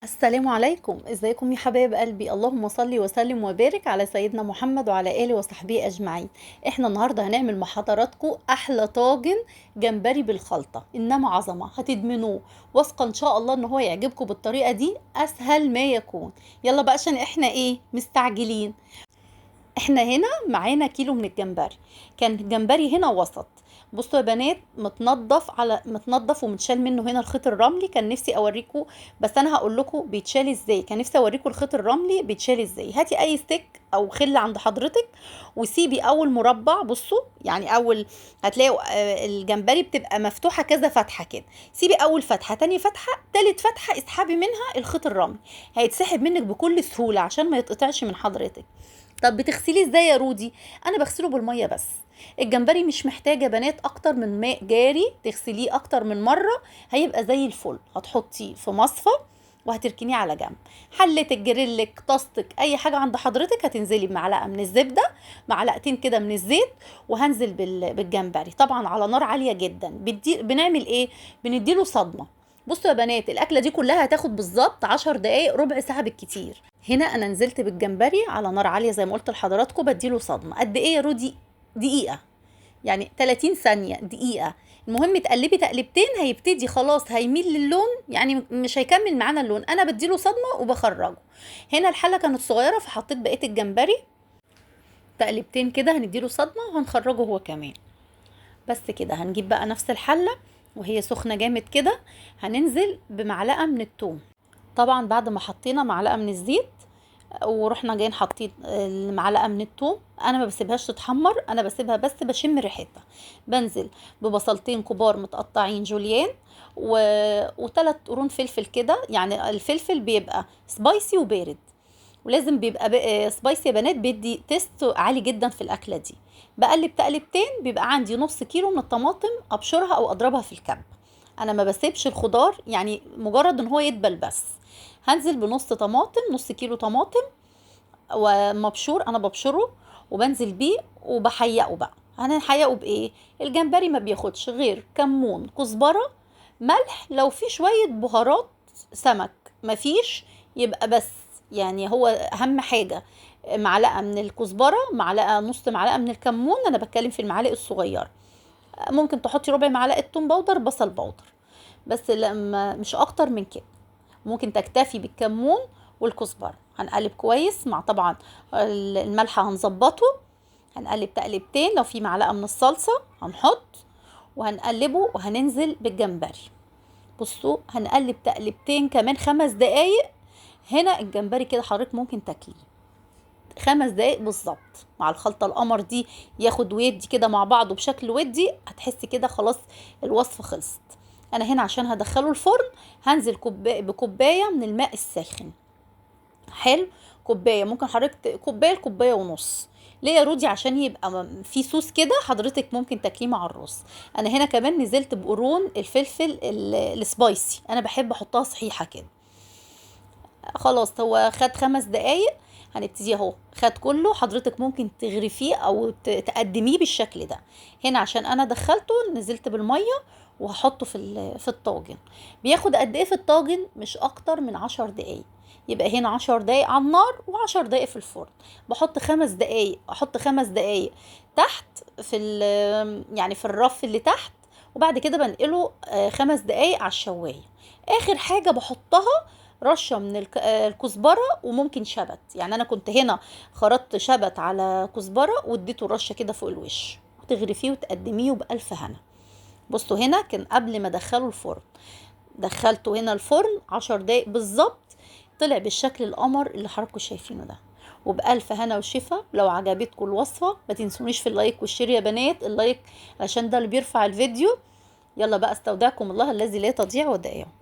السلام عليكم، ازيكم يا حبايب قلبي؟ اللهم صل وسلم وبارك على سيدنا محمد وعلى اله وصحبه اجمعين. احنا النهارده هنعمل مع حضراتكم احلى طاجن جمبري بالخلطه، انما عظمه هتدمنوه، واثقة ان شاء الله ان هو يعجبكم بالطريقة دي، اسهل ما يكون. يلا بقى عشان احنا ايه مستعجلين. احنا هنا معانا كيلو من الجمبري، كان الجمبري هنا وسط. بصوا يا بنات، متنضف ومتشال منه هنا الخيط الرملي. كان نفسي اوريكم، بس انا هقول لكم بيتشال ازاي. كان نفسي اوريكم الخيط الرملي بيتشال ازاي. هاتي اي stick او خله عند حضرتك وسيبي اول مربع. بصوا يعني اول هتلاقوا الجمبري بتبقى مفتوحة كذا فتحه كده، سيبي اول فتحه، تاني فتحه، تالت فتحه، اسحبي منها الخيط الرملي، هيتسحب منك بكل سهولة عشان ما يتقطعش من حضرتك. طب بتغسليه ازاي يا رودي؟ انا بغسله بالمية بس. الجمبري مش محتاجه بنات اكتر من ماء جاري، تغسليه اكتر من مرة هيبقى زي الفل. هتحطيه في مصفى وهتركنيه على جنب. حلتك، جريلك، طاستك، اي حاجة عند حضرتك. هتنزلي بمعلقه من الزبدة، معلقتين كده من الزيت، وهنزل بالجمبري طبعا على نار عالية جدا. بنعمل ايه؟ بنديله صدمة. بصوا يا بنات، الاكلة دي كلها هتاخد بالظبط 10 دقايق، ربع ساعة بالكتير. هنا انا نزلت بالجمبري على نار عالية زي ما قلت لحضراتكم، بديله صدمة قد ايه يا رودي؟ دقيقة، يعني 30 ثانية، دقيقة. المهم تقلبي تقلبتين، هيبتدي خلاص هيميل للون، يعني مش هيكمل معانا اللون. انا بديله صدمة وبخرجه. هنا الحلة كانت صغيرة فحطيت بقية الجمبري، تقلبتين كده هنديله صدمة وهنخرجه هو كمان. بس كده. هنجيب بقى نفس الحلة وهي سخنة جامد كده، هننزل بمعلقه من الثوم. طبعا بعد ما حطينا معلقه من الزيت ورحنا جايين حاطين المعلقة من الثوم، انا ما بسيبهاش تتحمر، انا بسيبها بس بشم ريحتها. بنزل ببصلتين كبار متقطعين جوليان وثلاث قرون فلفل كده، يعني الفلفل بيبقى spicy وبارد، ولازم بيبقى spicy يا بنات، بيدي taste عالي جدا في الاكلة دي. بقلب تقلبتين، بيبقى عندي نص كيلو من الطماطم ابشرها او اضربها في الكب. انا ما بسيبش الخضار، يعني مجرد ان هو يدبل بس. هنزل بنص طماطم، نص كيلو طماطم ومبشور، انا ببشره وبنزل بيه وبحيقه بقى. هنحيقه بايه؟ الجمبري ما بياخدش غير كمون، كزبره، ملح، لو في شوية بهارات سمك، مفيش يبقى بس، يعني هو اهم حاجة معلقه من الكزبره، معلقه، نص معلقه من الكمون، انا بتكلم في المعالق الصغيرة. ممكن تحطي ربع معلقه توم powder، بصل powder، بس لما مش اكتر من كده. ممكن تكتفي بالكمون والكزبره. هنقلب كويس مع طبعا الملح هنظبطه. هنقلب تقلبتين، لو في معلقه من الصلصه هنحط، وهنقلبه وهننزل بالجمبري. بصوا هنقلب تقلبتين كمان 5 دقايق. هنا الجمبري كده حضرتك ممكن تاكليه 5 دقايق بالظبط مع الخلطة القمر دي، ياخد ويدي كده مع بعضه بشكل ودي، هتحسي كده خلاص الوصفة خلصت. انا هنا عشان هدخله الفرن هنزل بكوبايه من الماء الساخن. حلو، كوباية، ممكن حضرتك كوباية لكوبايه ونص. ليه يا رودي؟ عشان يبقى في صوص كده حضرتك ممكن تاكليه مع الرز. انا هنا كمان نزلت بقرون الفلفل ال spicy، انا بحب احطها صحيحه كده. خلاص هو خد 5 دقايق، هنبتدي اهو خد كله. حضرتك ممكن تغرفيه او تقدميه بالشكل ده. هنا عشان انا دخلته نزلت بالمية وهحطه في الطاجن. بياخد قد ايه في الطاجن؟ مش اكتر من 10 دقايق. يبقى هنا 10 دقايق على النار و10 دقايق في الفرن. بحط 5 دقايق، احط 5 دقايق تحت في يعني في الرف اللي تحت، وبعد كده بنقله 5 دقايق على الشوايه. اخر حاجة بحطها رشه من الكزبره وممكن شبت، يعني انا كنت هنا خرطت شبت على كزبره واديته رشه كده فوق الوش. وتغرفيه وتقدميه بالف هنا. بصوا هنا كان قبل ما ادخله الفرن، دخلته هنا الفرن 10 دقايق بالظبط، طلع بالشكل القمر اللي حضراتكم شايفينه ده. وبألف هنا وشفا. لو عجبتكم الوصفة ما تنسونيش في ال like وال share يا بنات، ال like عشان ده اللي بيرفع الفيديو. يلا بقى، استودعكم الله الذي لا تضيع ودائعه.